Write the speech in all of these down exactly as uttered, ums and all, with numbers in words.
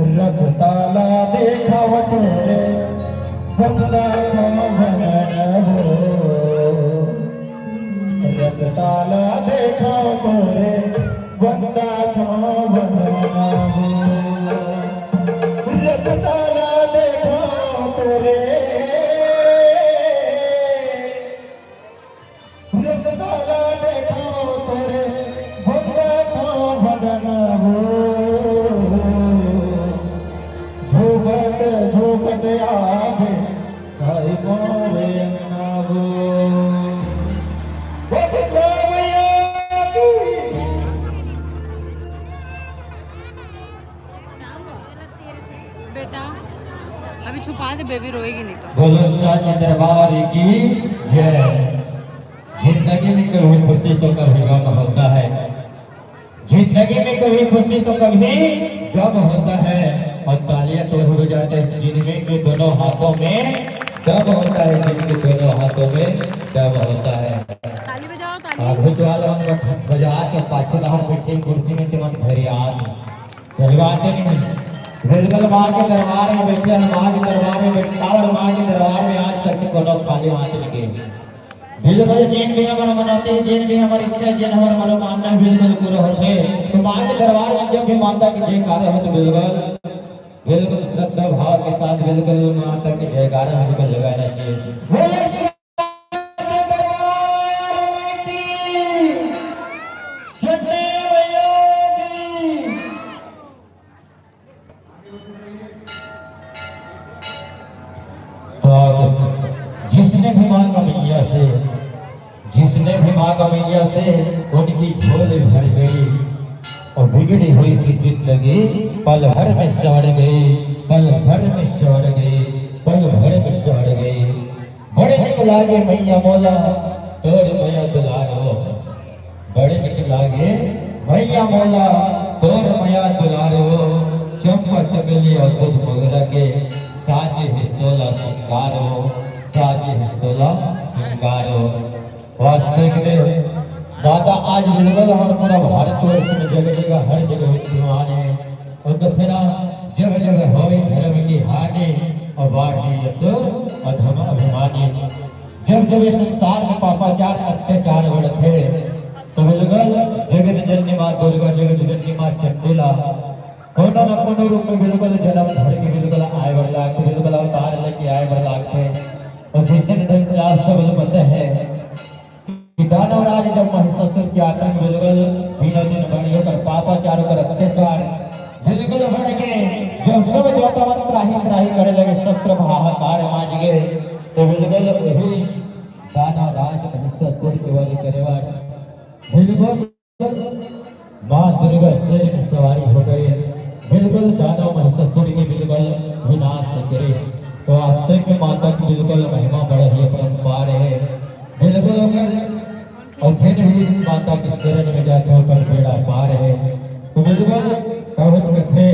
रसता ला देखावत रे बंदा कौन हो। रसता ला देखावत रे बंदा कौन हो। रसता ला देखावत रे रसता ला देखावत रे बंदा कौन हो। झूमत झूमत आवे काई मोरे अंगना हो। ओ भैया की। बेटा, अभी छुपा दे, बेबी रोएगी नहीं तो। बोलो साचे दरबार की जय। जिंदगी में कभी खुशी तो कभी गम होता है, जिंदगी में कभी खुशी तो कभी गम होता है। और तालियां तो हो जाते हैं जिनमें के दोनों हाथों में दम होता है, जिनके दोनों हाथों में दम होता है। ताली बजाओ, ताली। आगू वाला मन बजा के पाछू दाहर बैठे कुर्सी में ते मन घरे आ। सही बात है कि नहीं? बिल्कुल माँ के दरबार में बैठे हैं, माँ के दरबार में बैठे, काबर माँ के दरबार में आज तक से कोनो खाली हाथ नहीं गए। बिल्कुल जेन भी हमर मनौती, जेन भी हमर इच्छा, जेन हमर मनोकामना बिल्कुल पूरा होथे। तो माँ के दरबार में जब भी माता के जयकारा हो तो बिल्कुल, बिल्कुल श्रद्धा भाव के साथ बिल्कुल माता के जयकारा हमको लगाना चाहिए। बोले सच्चे दरबार की, सच्चे मैया की। तो जिसने भी माँ का मैया से, जिसने भी माँ का मैया से उनकी झोली भर गई और बिगड़ी हुई की जिंदगी पल भर में सड़ गई, पल भर में सड़ गई, पल भर में सड़ गई। बड़े निक लागे मैया मोला तोर मया दुलार हो। बड़े निक लागे मैया मोला तोर मया दुलार हो। चंपा चमेली अउर दूध मोगरा के साजे हे सोला सिंगार हो, साजे हे सोला सिंगार हो। वास्तविक में माता आज बिल्कुल हमर पूरा भारतवर्ष में जगह जगह हर जगह विद्यमान हे। अउ कथे ना जगह जगह होय धर्म की हानि अउ बाढ़े असुर अधम अभिमानी। जब जब ये संसार में पापाचार अत्याचार बढ़थे तो बिल्कुल जगत जननी माँ दुर्गा, जगत जननी माँ चंडी ला कोनो न कोनो रूप में बिल्कुल जन्म धर के बिल्कुल आए बर लागथे, बिल्कुल अवतार लेके आए बर लागथे। अउ जइसन ढंग से आप सब ला पता हे कि दानव राज जब महिषासुर के आतंक बिल्कुल दिनों दिन बढ़ गे, ओकर पापाचार, ओकर अत्याचार बिल्कुल बढ़ गे, जब सब देवता मन त्राहि त्राहि करे लगे, सब तरफ हाहाकार माज गे, तो बिल्कुल वही दानव राज महिषासुर के वध करे बर बिल्कुल माँ दुर्गा शेर में सवारी हो गए, बिल्कुल दानव महिषासुर के बिल्कुल विनाश करे। तो वास्तविक माता की बिल्कुल महिमा बड़ा ही अपरंपार हे। बिल्कुल ओकर अउ जेन भी माता के शरण में जाथे ओकर बेड़ा पार हे। तो बिल्कुल कहत कथे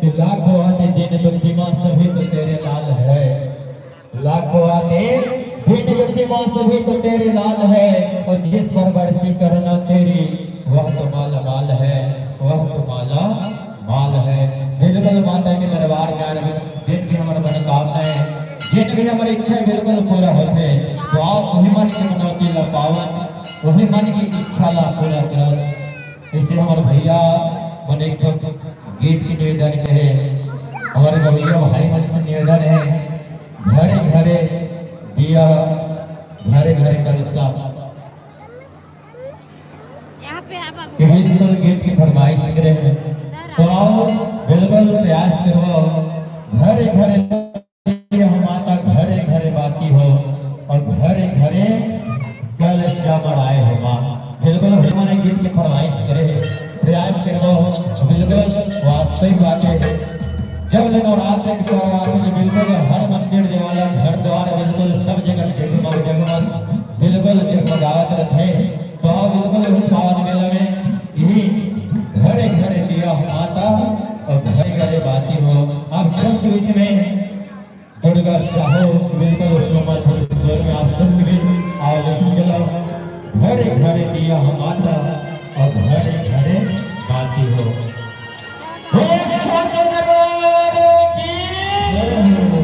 कि लाखों आते दीन दुखी माँ सभी तो तेरे लाल हे। लाखों आते दीन दुखी माँ सभी तो तेरे लाल हे, अउ जिस पर बरसी करुणा तेरी वह तो माला माल हे, वह तो माला माल हे। बिल्कुल माता के दरबार में आज जेन भी हमर मनोकामना हे, जेन भी हमर इच्छा हे बिल्कुल पूरा होथे। तो आओ उही मन के मनौती ला पावन, उही मन की इच्छा ला पूरा करत। अइसे हमर भैया मन एक ठो गीत के निवेदन के हे, हमर गवैया भाई मन से निवेदन हे, घरे घरे दिया, घरे घरे कलसा। यहाँ पे आप अभी के बिल्कुल गीत की फरमाइश करे हे। तो आओ बिल्कुल प्रयास करवाओ, घरे घरे हम माता घरे घरे बाती हो अउ घरे घरे कलश जामर आए हो माँ। बिल्कुल हमने गीत की फरमाइश करे हे, प्रयास करवाओ। बिल्कुल वास्तविक बात हे, जब ले नवरात्र के पर्व आथे तो बिल्कुल हर मंदिर देवालय घर द्वार बिल्कुल सब जगह जगमग जगमग बिल्कुल जगमगावत रथे। तो आओ बिल्कुल उही पावन मेला में इही घरे घरे दिया हो माता अउ घरे घरे बाती हो। आप सबके बीच में दुर्गा साहू बिल्कुल उस समय थोड़ी देर में आप सबके बीच आओ लेके चलो। घरे घरे दिया हो माता अउ घरे घरे बाती हो। बोले सच्चे दरबार की जय हो।